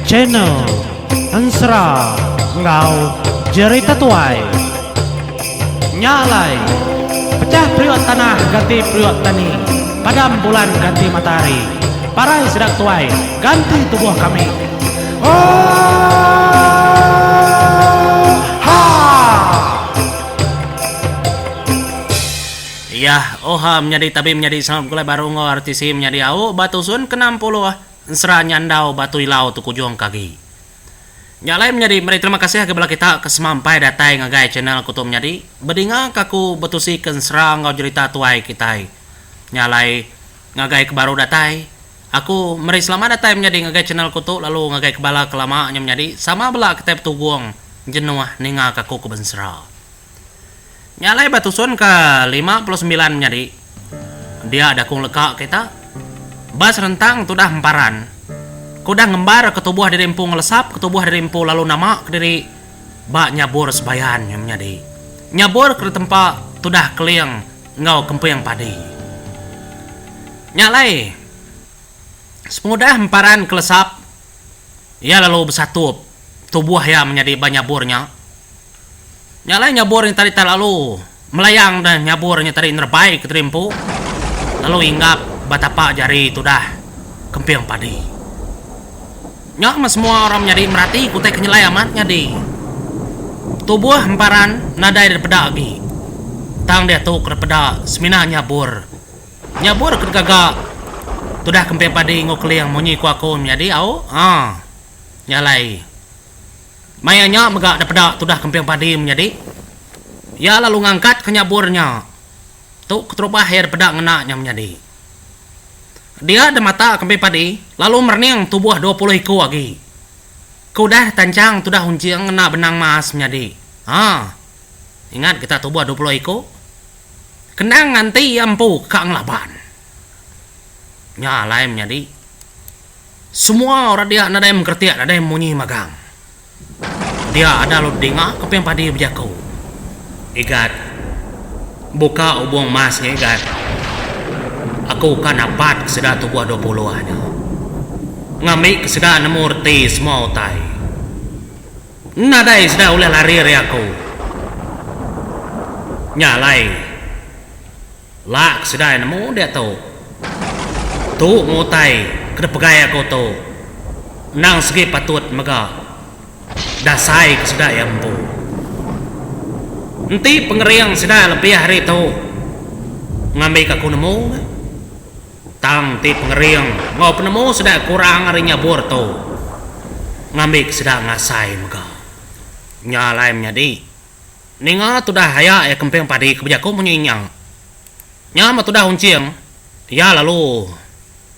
Channel Ensera enggau Jerita Tuai. Nya alai, pecah periuk tanah ganti periuk tani, padam bulan ganti matahari, parai sida tuai ganti tubuh kami. Oohaa! Yah, oha menyadi tabi menyadi selamat begulai baru enggau RTC menyadi au ba tusun ke 60 ensera nyandau batu ilau tu kujung ke agi. Nya alai menyadi meri terima kasih agi bala kita ke semampai datai ngagai channel aku tu menyadi bedinga ke aku betusi ke ensera enggau jerita tuai kitai. Nya alai ngagai ke baru datai aku meri selamat datai menyadi ngagai channel aku tu lalu ngagai ke bala ke lama nya menyadi sama bela kitai betugung jenuh ninga ke aku ke bensera. Nya alai ba tusun ke 59 menyadi dia dakung leka kita ba serentang tudah emparan ke udah ngembar ke tubuh diri empu ngelesap ke tubuh diri empu lalu nama ke diri ba nyabur sebayan nya menyadi nyabur ke ditempa tudah keling enggau kemping padi. Nya alai sepengudah emparan ke lesap iya lalu besatup tubuh iya menyadi ba nyabur nya. Nya alai nyabur nya tadi tak lalu melayang deh nyabur nya tadi nerebai ke teri empu lalu inggap ba tapak jari tudah kemping padi. Nya meh semua orang menyadi merati ke utai ke nyelai amat nyadi. Tubuh emparan nadai dipeda agi tang diatu ke dipeda semina nyabur. Nyabur ke digaga tudah kemping padi enggau keling munyi ku aku menyadi au aa nya alai. Maya nya mega dipeda tudah kemping padi menyadi. Iya lalu ngangkatka nyabur nya. Tu keterubah iya dipeda ngena nya menyadi. Dia demata kemping padi lalu merening tubuh 20 iku agi. Ke udah ditanchang tudah unching ngena benang mas menyadi. Ha. Ingat kita tubuh 20 iku. Kenang nganti iya empu ka ngelaban. Nya alai menyadi. Semua orang dia nadai mengkeretik nadai munyi magang. Dia ada lalu dinga keping padi bejaku. Igat. Buka ubung mas nya Igat. Aku ka napat ke sida tubuh 20 nya. Ngambi ke sida nemu reti semua utai. Nadai sida ulih lari ari aku. Nya alai. Lak sida nemu diatu. Tu meh utai ke dipegai aku tu. Endang segi patut mega dasai ke sida iya empu. Enti pengering sida lebih ari tu ngambika aku nemu meh. Tang enti pengering enggau penemu sida kurang ari nyabur tu ngambika sida ngasai mega. Nya alai menyadi. Ninga tudah aya iya kemping padi ke bejaku munyi nya. Nya meh tudah Unching, iya lalu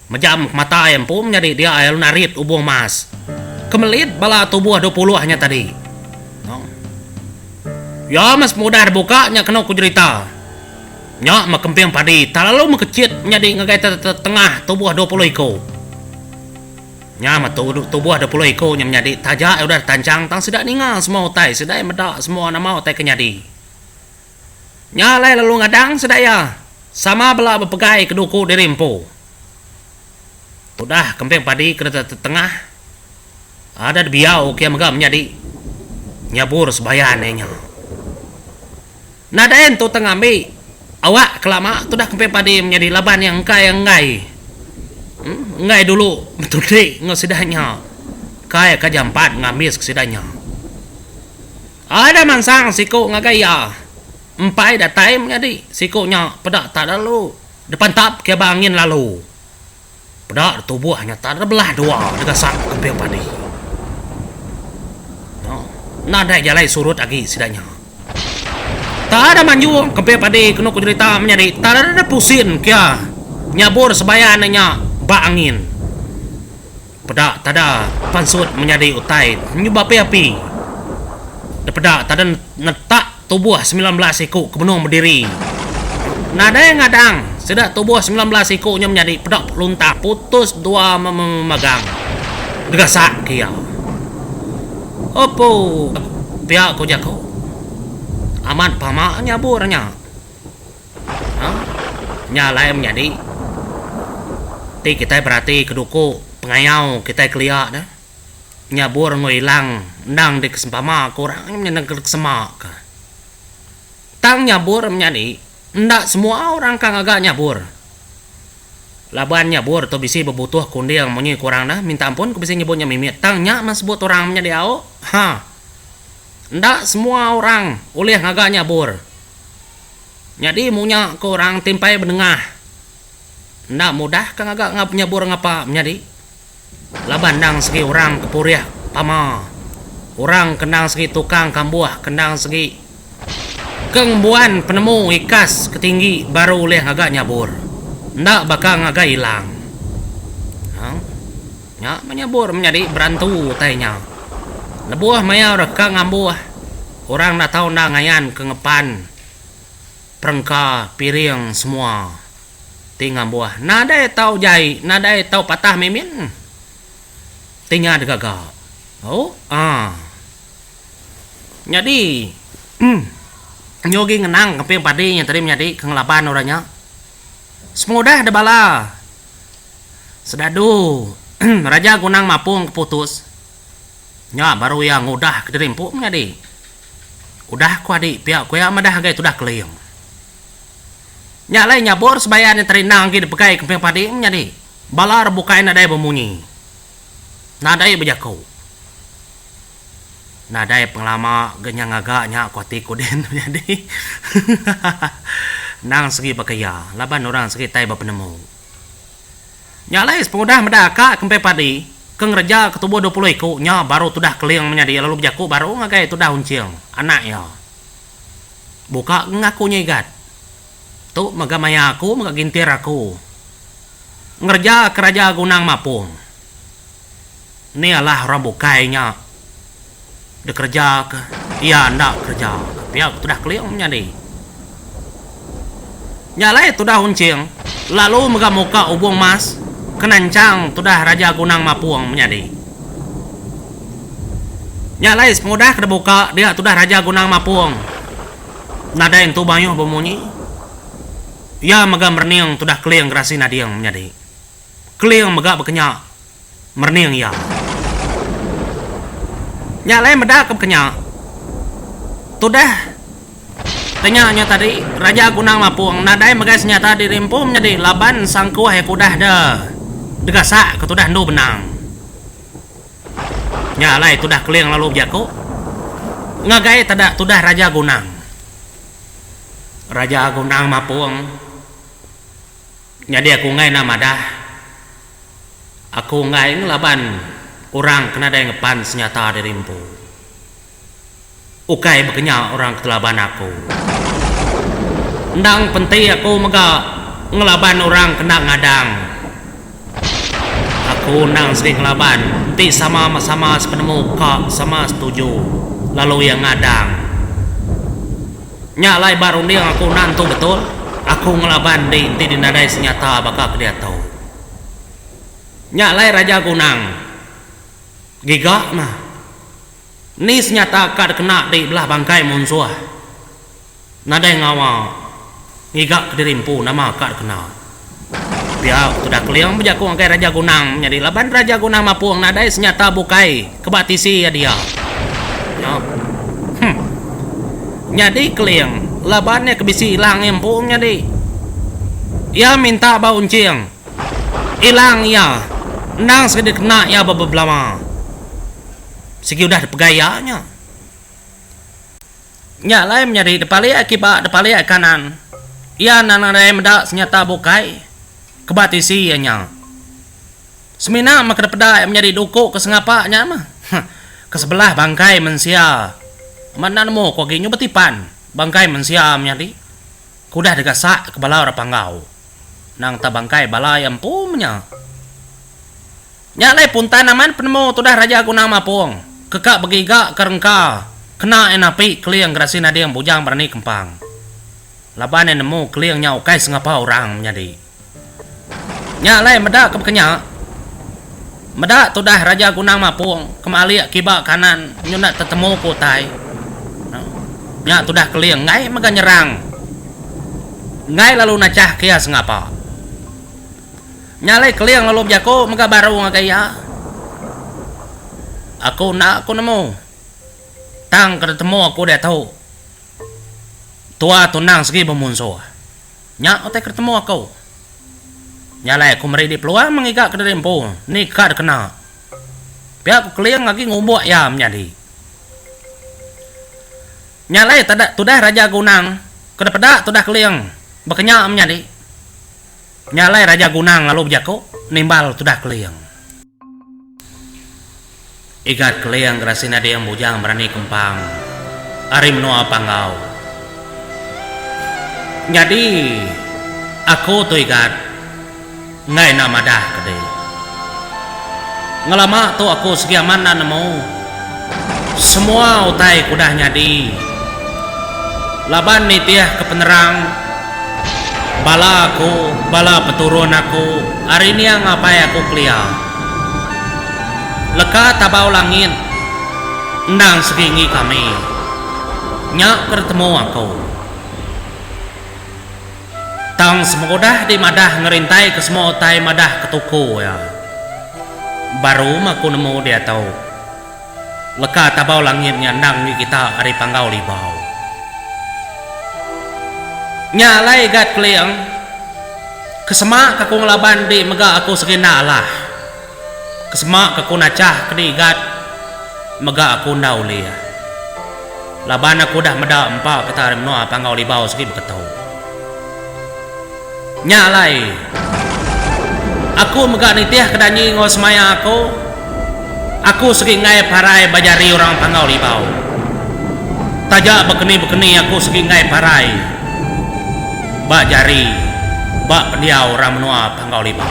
mejam ke mata iya empu menyadi dia iya lalu narit ubung mas ke melit bala tubuh 20 nya tadi. Iya meh semudah dibuka nya kenu ku jerita. Nya meh kemping padi tak lalu mekechit menyadi ngagai tengah tubuh 20 iku. Nya meh tubuh 20 iku nya menyadi taja iya udah ditanchang tang sida ninga semua utai sida iya meda semua nama utai ke nyadi. Nya alai lalu ngadang sida iya sama bela bepegai ke duku diri empu. Tudah kemping padi ke tengah ada dibiau ke iya mega menyadi nyabur sebayan iya nya. Nadai entu tang ngambi awak ke lama tudah kemping padi menyadi laban iya engka iya enggai enggai dulu betundi enggau sida nya kai ka jampat ngambis ke sida nya. Ada mansang siku ngagai iya empai datai menyadi siku nya peda tak lalu dipantap ke ba angin lalu. Peda tubuh nya tak belah dua degasak kemping padi. No. Nadai jalai surut agi sida nya. Tak ada manjung kemping padi kenu ku jerita menyadi tak ada pusin kia nyabur sebayan nya ba angin. Peda tada pansut menyadi utai nyu beapi-api. Depeda tada netak tubuh 19 iku ke benung bediri. Nadai ngadang sida tubuh 19 iku nya menyadi peda luntang putus dua memegang degasak ke iya. Opu pia ku jaku. Amat pama nyabur nya. Nya alai menyadi. Ti kitai berati ke duku pengayau kitai kelia ne, nyabur enggau ilang endang dikesempama ke orang nya menya dikesema ka. Tang nyabur menyadi enda semua orang ka ngaga nyabur. Laban nyabur tu bisi bebutuh ke unding munyi ku orang ne, minta ampun ku bisi nyebut nya mimit tang nya meh sebut orang menyadi au. Ha. Enda semua orang ulih ngaga nyabur. Nyadi munya ke orang ti empai benengah enda mudah ka ngaga nyabur ngapa menyadi laban endang segi orang ke purih pama orang ke endang segi tukang kambuh ke endang segi ke ngembuan penemu ikas ke tinggi baru ulih ngaga nyabur enda baka ngaga ilang. Nya meh nyabur menyadi berantu utai nya. Lebuh maya orang ka ngambuh orang enda tau enda ngayan ke ngepan. Perengka piring semua ti ngambuh nadai tau jai nadai tau patah mimin ti nya digaga. Au aa. Nyadi nyu agi ngenang kemping padi nya tadi menyadi ke ngelaban orang nya. Sepengudah da bala sedadu Raja Gunang Mapung ke putus nya baru iya ngudah kediri empu menyadi. Udah ku adi pia ku iya madah ngagai tudah Keling. Nya alai nyabur sebayan nya terindang agi dipegai kemping padi menyadi bala re bukai nadai bemunyi. Nadai bejaku. Nadai pengelama ga nya ngaga nya ku ati ku din menyadi. Endang segi baka iya laban orang segi tai bepenemu. Nya alai sepengudah meda aka kemping padi ke ngereja ke tubuh 20 iku nya baru tudah Keling menyadi lalu bejaku baru ngagai tudah Unching, anak iya. Buka ke ngaku nya igat. Tu mega maya aku mega gintir aku ngereja ke Raja Gunang Mapung. Ni alah orang bukai nya dikereja ke iya enda kereja ke pia ke tudah Keling menyadi. Nya alai tudah Unching lalu mega muka ubung mas ke nanchang tudah Raja Gunang Mapung menyadi. Nya alai sepengudah ke dibuka dia tudah Raja Gunang Mapung nadai entu mayuh bemunyi. Iya mega merening tudah Keling Gerasi Nading menyadi. Keling mega bekenya merening iya. Nya alai meda ke bekenya. Tudah tanya nya tadi, Raja Gunang Mapung nadai megai senyata diri empu menyadi laban sangkuh iya ke udah de degasak ke tudah endu benang. Nya alai tudah Keling lalu bejaku ngagai teda tudah Raja Gunang. Raja Gunang Mapung nyadi aku enggai enda madah. Aku enggai ngelaban orang ke nadai ngepan senyata diri empu. Ukai bekenya orang ke telaban aku. Endang penti aku mega ngelaban orang ke enda ngadang. Aku endang sigi ngelaban enti sama sama sepenemu ka sama setuju lalu iya ngadang. Nya alai ba runding aku enda entu betul aku ngelaban di enti di nadai senyata baka ke diatu. Nya alai Raja Gunang giga mah ni senyata ka dikena di belah bangkai munsuh nadai ngawa ngiga kediri empu nama ka dikena. Pia ku tudah Keling bejaku ngagai Raja Gunang menyadi laban Raja Gunang Mapung nadai senyata bukai ke ba tisi iya dia. Nya. Huh. Nyadi Keling laban iya ke bisi ilang iya empu menyadi. Iya minta ba Unching ilang iya endang sigi dikena iya bebelama. Sigi udah dipegai iya nya. Nya alai menyadi depalik ai kiba depalik ai kanan. Iya enda nadai meda senyata bukai ke ba tisi iya nya. Semina meh ke dipeda iya menyadi duku ke sengapa nya meh. Ke sebelah bangkai mensia. Amat enda nemu ku agi nyu betipan bangkai mensia menyadi ke udah digasak ke bala orang Panggau. Nang ta bangkai bala iya empu meh nya. Nya alai puntan amat penemu tudah Raja Gunang Mapung ke ka begiga ke rengka kena iya napi Keling Gerasi Nading Bujang Berani Kempang. Laban iya nemu Keling nya ukai sengapa orang menyadi. Nya alai meda ke bekenya meda tudah Raja Gunang Mapung ke malik kiba kanan nyu enda tetemu ke utai. Nya tudah Keling enggai mega nyerang enggai lalu nachah ke iya sengapa. Nya alai Keling lalu bejaku mega baru ngagai iya. Aku enda ku nemu. Tang ke ditemu aku diatu. Tua tu endang segi bemunsuh. Nya utai ke ditemu aku. Nya alai aku meri di peluang mengiga kediri empu ni ka dikena. Pia ku Keling agi ngumbuk iya menyadi. Nya alai tudah Raja Gunang ke dipeda tudah Keling baka nya menyadi. Nya alai Raja Gunang lalu bejaku nimbal tudah Keling. Igat Keling Gerasi Nading Bujang Berani Kempang ari menua Panggau. Nyadi aku tu Igat enggai enda madah ke dek. Ngelama tu aku segi amat enda nemu semua utai ke udah nyadi laban nitih ke penerang bala aku, bala peturun aku ari niang apai aku kelia. Leka tabau langit endang segi enggi kami. Nya ke ditemu aku. Tang semengudah di madah ngerintai ke semua utai madah ke tuku iya. Baru meh aku nemu diatu. Leka tabau langit nya endang enggi kita ari Panggau Libau. Nya alai Gat Keling, ke sema ke aku ngelaban di mega aku segi enda alah. Ke sema ke aku nachah ke di Gat mega aku enda ulih. Laban aku udah meda empa kita ari menua Panggau Libau segi beketu. Nya alai, aku mega nitihka danji enggau semaya aku, aku segi enggai parai ba jari orang Panggau Libau. Taja bekeni-bekeni aku segi enggai parai ba jari ba pendiau orang menua Panggau Libau.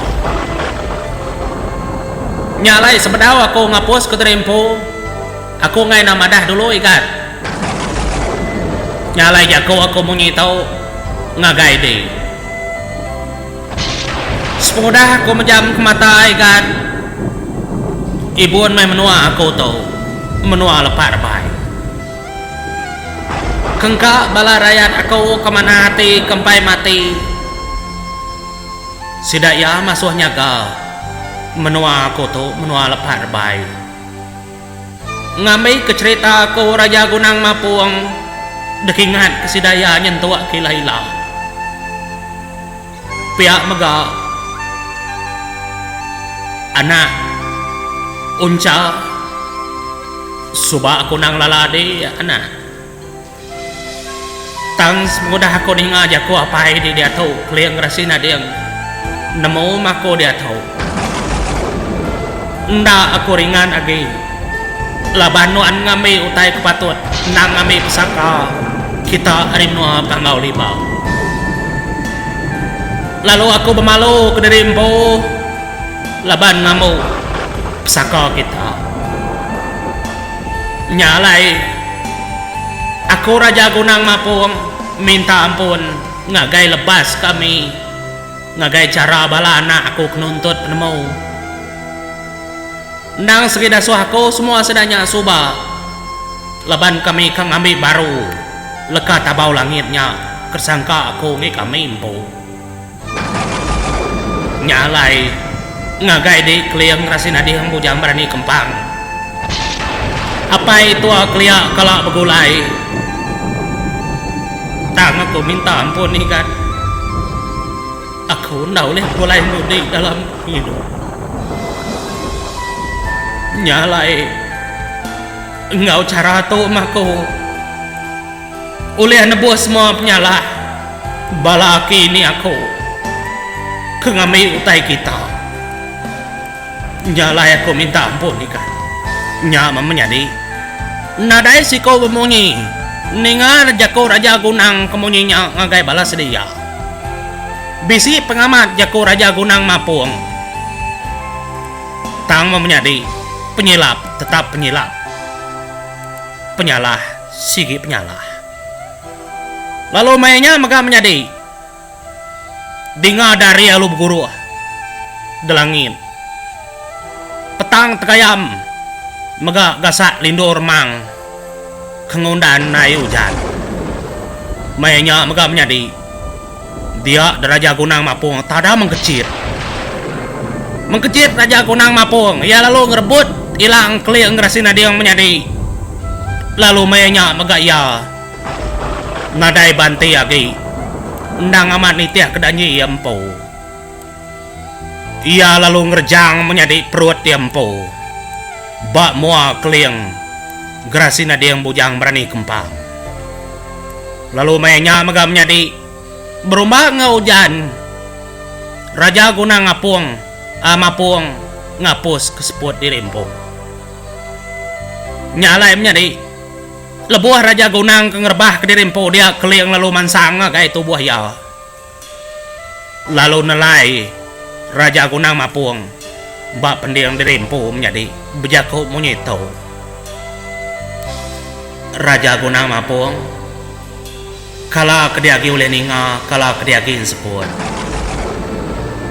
Nya alai sebedau aku ngapuska diri empu, aku enggai enda madah dulu igat. Nya alai jaku aku munyi tu ngagai di. Sepengudah aku mejam ke mata ai gat ibun meh menua aku tu menua lepak rebai. Kengka bala rayat aku ke manah ati ke empai mati sida iya masuh nyaga menua aku tu menua lepak rebai. Ngambi ke cherita aku Raja Gunang Mapung dikingat ke sida iya nyentuk ke ila-ila. Pia mega anak Uncha suba aku endang lala di anak. Tang sepengudah aku ninga jaku apai di diatu Keling Rasi Nading nemu meh aku diatu. Enda aku ringan agi laban nuan ngambi utai ke patut endang ngambi pesaka kita ari menua Panggau Libau. Lalu aku bemalu kediri empu laban ngambu pesaka kita. Nya alai, aku Raja Gunang Mapung minta ampun ngagai lebas kami ngagai chara bala anak aku ke nuntut penemu. Endang segi dasuh aku semua sida nya suba laban kami ka ngambi baru leka tabau langit nya ke sangka aku ngi kami empu. Nya alai, ngagai di Keling Rasin Ading Bujang Berani Kempang. Apai tua kelia kala begulai. Tang aku minta ampun igat. Aku enda ulih begulai enggau di dalam pengidup. Nya alai, enggau chara tu meh aku. Ulih nebus semua penyalah bala aki ini aku ke ngambi utai kita. Nya alai aku minta ampun ikan. Nya meh menyadi. Nadai siku bemunyi ninga jaku Raja Gunang ke munyi nya ngagai bala sedia. Bisi pengamat jaku Raja Gunang Mapung. Tang meh menyadi, penyilap tetap penyilap. Penyalah sigi penyalah. Lalu maya nya mega menyadi dinga dari alu beguruh gelangit. Petang tegayam mega gasak lindu remang ke ngundan ai ujan. Maya nya mega menyadi dia deraja Gunang Mapung tada mengkechit. Mengkechit Raja Kunang Mapung, iya lalu ngerebut ilang Keling Gerasi Nading menyadi lalu maya nya mega iya nadai banti agi endang amat nitih ke danji iya empu. Iya lalu ngerejang menyadi perut iya empu ba mua Keling Gerasi Nading Bujang Berani Kempang. Lalu maya nya mega menyadi berumba enggau ujan Raja Guna Ngapung Mapung ngapus ke seput diri empu. Nya alai menyadi lebuh Raja Gunang ke ngerebah ke diri empu dia Keling lalu mansang ngagai tubuh iya. Lalu nelai Raja Gunang Mapung ba pending diri empu menyadi bejaku munyi tu. Raja Gunang Mapung kala ke diagi ulih ninga kala ke diagi enseput.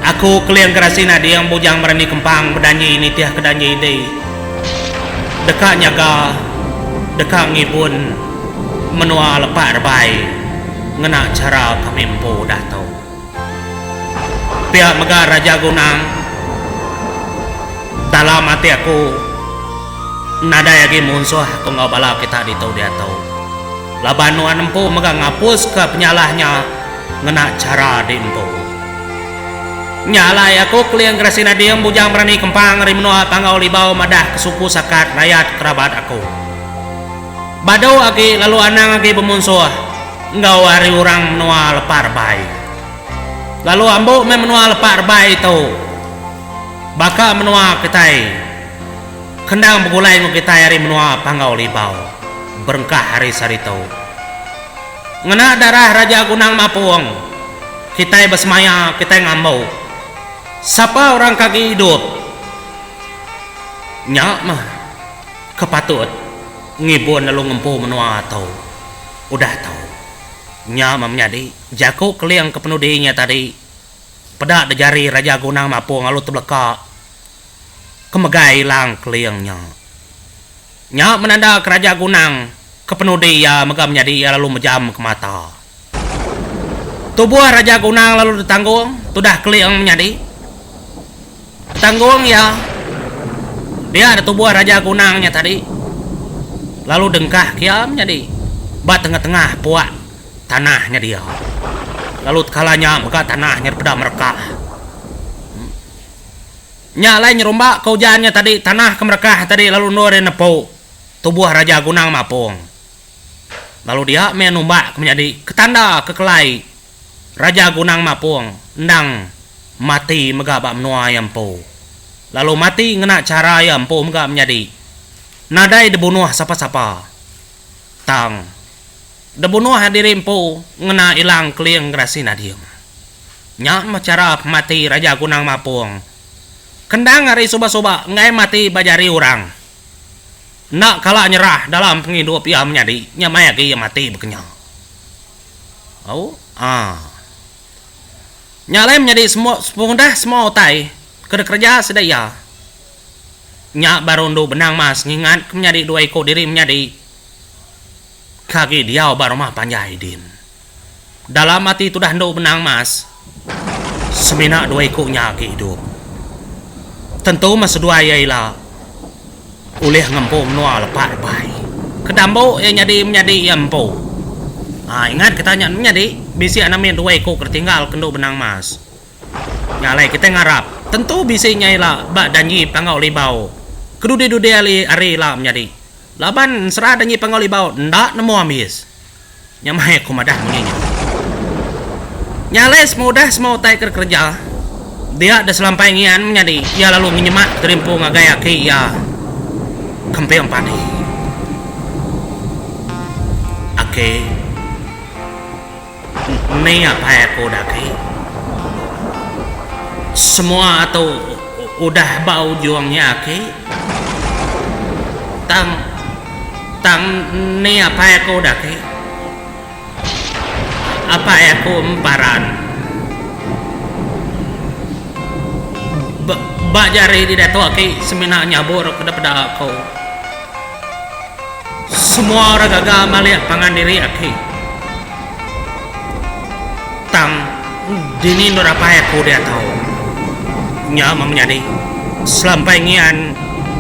Aku Keling Gerasi Nading Bujang Berani Kempang bedanji nitih ke danji di deka nyaga deka ngibun menua lepak rebai. Ngena chara kami empu udah tu. Pia mega Raja Gunang, dalam ati aku nadai agi munsuh aku enggau bala kita ditu diatu. Laban nuan empu mega ngapuska penyalah nya ngena chara di empu. Nya alai aku Keling Gerasi Nading Bujang Berani Kempang ari menua Panggau Libau madah ke suku sakat rayat kerabat aku. Badu agi lalu anang agi bemunsuh enggau ari orang menua Lepa Rebai. Lalu ambu meh menua Lepa Rebai tu baka menua kitai ke endang begulai enggau kitai ari menua Panggau Libau berengkah ari sehari tu. Ngena darah Raja Gunang Mapung kitai besemaya kitai ngambu sapa orang ke agi idup nya meh. Ke patut ngibun lalu ngempu menua tu udah tu. Nya meh menyadi jaku Keling ke penudi nya tadi peda da jari Raja Gunang Mapung lalu tebeleka ke megai ilang Keling nya. Nya menanda ke Raja Gunang ke penudi iya mega menyadi iya lalu mejam ke mata. Tubuh Raja Gunang lalu ditanggung tudah Keling menyadi. Tanggung iya dia da tubuh Raja Gunang nya tadi lalu dengkah ke iya menyadi ba tengah-tengah puak tanah nya dia. Lalu tekala nya mega tanah nya dipeda merekah. Nya alai nyerumba ke ujan nya tadi tanah ke merekah tadi lalu endur iya nepu tubuh Raja Gunang Mapong. Lalu dia meh numbak ke menyadi ketanda ke kelai Raja Gunang Mapung endang mati mega ba menua iya empu. Lalu mati ngena chara iya empu mega menyadi nadai dibunuh sapa-sapa. Tang, dibunuh diri empu ngena ilang Keling Gerasi Nading. Nya meh chara pemati Raja Gunang Mapung. Kendang ari suba-suba enggai mati ba jari orang. Enda kala nyerah dalam pengidup iya menyadi nya mai agi iya mati bekenya. Au aa. Nya alai menyadi semua sepengudah semua utai ke dikereja sida iya. Nya baru endu benang mas ngingat ke menyadi dua iku diri menyadi ke agi diau ba rumah panjai din. Dalam ati tudah endu benang mas semina dua iku nya agi idup. Tentu meh seduai iya ila. Ulih ngempu menua lepa rebai. Ke dambu iya nyadi menyadi iya empu. Ha ingat kita nya menyadi bisi anak mit dua iku ke ditinggal ke endu benang mas. Nya alai kitai ngarap tentu bisi nya ila ba danji Panggau Libau ke dudi-dudi ali hari ila menyadi. Laban ensera danji Panggau Libau enda nemu ambis. Nya meh aku madah munyi nya. Nya alai semudah semua utai ke dikereja dia da selampai ngian menyadi iya lalu ngenyemak terimpu ngagai aki iya Kemping Padi. Aki ni apai aku da aki. Semua tu udah ba ujung nya aki. Tang tang ni apai aku udah agi. Apai aku emparan. Ba ba jari di diatu agi semina nyabur ke dep peda aku. Semua orang gaga malik pangan diri agi. Tang dini endur apai aku diatu. Nya meh menyadi selampai ngian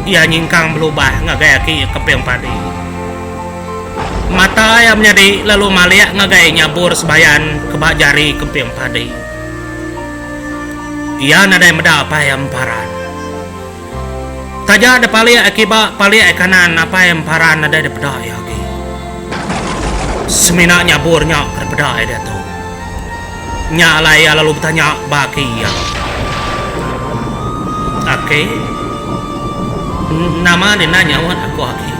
iya nyingkang belubah ngagai aki Kemping Padi. Mata iya menyadi lalu malik ngagai nyabur sebayan ke ba jari Kemping Padi. Iya nadai meda apai iya emparan. Taja deh palik ai kiba palik ai kanan apai emparan nadai dipeda iya agi. Semina nyabur nya ke dipeda iya diatu. Nya alai iya lalu betanya ba aki iya. Aki, nama deh enda nyaut aku aki?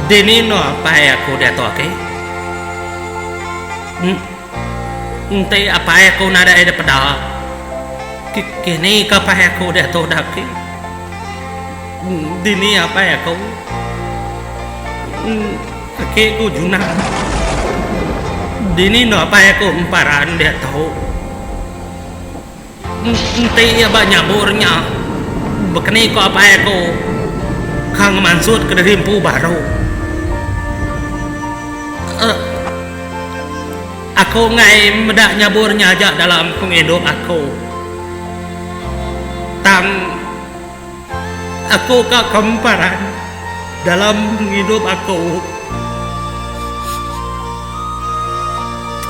Dini endo apai aku diatu aki? Enti apai aku nadai dipeda, kini ke apai aku diatu dah agi. Dini apai aku? Agi ku Junam. Dini endo apai aku emparan diatu. Enti iya ba nyabur nya, bekeni ko apai aku ka ngemansut ke diri empu baru. Aku enggai meda nyabur nya aja dalam pengidup aku. Tang aku ka kemparan dalam pengidup aku.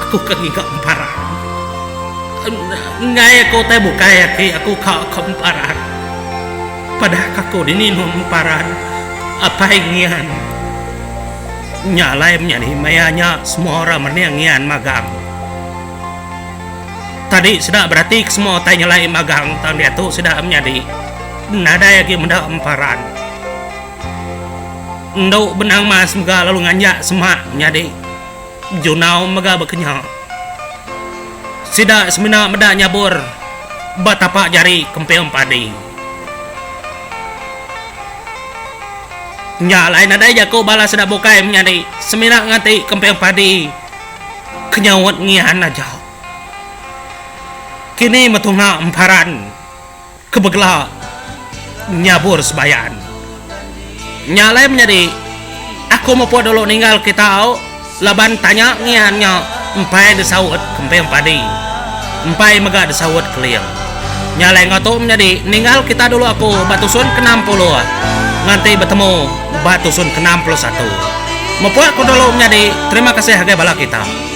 Aku ka ngiga emparan. Enggai aku utai bukai agi aku ka ke emparan. Padah ka aku dini endur emparan apai ngian. Nya alai menyadi maya nya semua orang merening ngian magang. Tadi sida berati ke semua utai nyelai magang tang diatu sida menyadi nadai agi meda emparan. Endu Benang Mas mega lalu nganjak semak menyadi Junau mega bekenya. Sida semina meda nyabur ba tapak jari Kemping Padi. Nya alai nadai jaku bala sida bukai menyadi semina nganti Kemping Padi ke nyaut ngian aja. Kini metunga emparan. Ke begela nyabur sebayan. Nya alai menyadi, aku mupuk dulu ninggal kita au laban tanya ngian nya empai disaut Kemping Padi, empai mega disaut Keling. Nya alai enggau tu menyadi ninggal kita dulu aku ba tusun ke 60 nganti betemu ba tusun ke 61. Mupuk aku dulu menyadi, terima kasih agai bala kita.